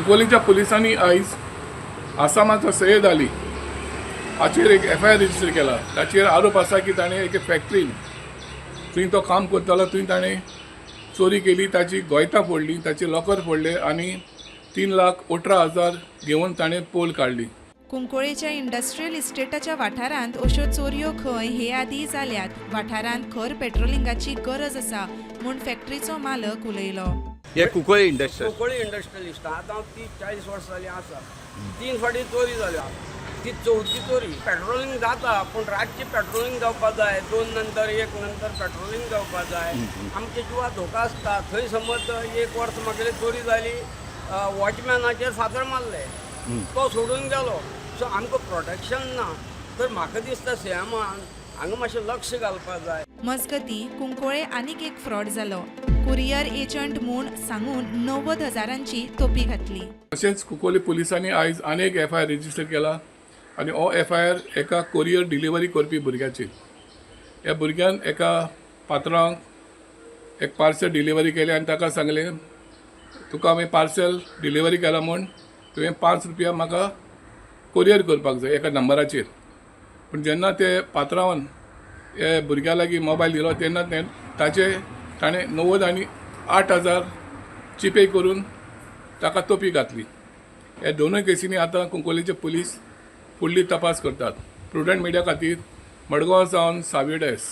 कुंकळ्ळीच्या पुलिसांनी आयज आसामाचो सय्यद अली हाचेर एक एफआयआर रजिस्टर केला. ताचेर आरोप आसा की ताणें एके फॅक्टरीन थंय तो काम करतालो थंय ताणें चोरी केली, ताची गोयतां फोडली, ताचे लॉकर फोडले आनी 3,18,000 घेवन ताणें पोल काडली. कुंकळ्ळेच्या इंडस्ट्रियल इस्टेटाच्या वाठारांत अश्यो चोरयो खंय हे आदीं जाल्यात. वाठारांत खर पेट्रोलिंगाची गरज आसा म्हूण फॅक्टरीचो मालक उलयलो. हे कुंकळ्ळी इंडस्ट्रियल. कुंकळ्ळी इंडस्ट्रियलिस्ट. आतां हांव 30-40 वर्सां जालीं आसा. तीन फावटी चोरी जाल्या, ती चवथी चोरी. पेट्रोलिंग जाता, पूण रातची पेट्रोलिंग जावपा जाय. 2 नंतर, 1 नंतर पेट्रोलिंग जावपा जाय. आमच्या जिवा धोका आसता. थंय समज एक वर्स म्हागेली चोरी जाली, वॉचमॅनाचेर फातर मारले, तो सोडून गेलो. सो आमकां प्रोटेक्शन ना. तर म्हाका दिसता सीएमान हांगा मातशें लक्ष घालपा जाय. मजगतीं, कुंकळ्ळे आनीक एक फ्रॉड जालो. कुरियर एजंट म्हूण सांगून 90 हजारांची तोपी घातली. तशेंच कुंकळ्ळी पुलिसांनी आयज आनी एक एफआयआर रजिस्टर केला आनी हो एफआयआर एका कोरियर डिलिव्हरी करपी भुरग्याचेर. ह्या भुरग्यान एका पात्रांक एक पार्सल डिलिव्हरी केलें आनी ताका सांगलें, तुका हांवें पार्सल डिलिव्हरी केला म्हूण तुवें 5 रुपया म्हाका कोरियर करपाक जाय एका नंबराचेर. पूण जेन्ना ते पात्रांवान हे भुरग्या लागीं मोबायल दिलो तेन्ना ते ताचे ताणें 98 हजार जीपे करून ताका तोपी घातली. ह्या दोनूय केसींनी आतां कुंकळ्ळीचे पुलीस फुडली तपास करतात. प्रुडंट मिडिया खातीर मडगांव सावन सावियो डायस.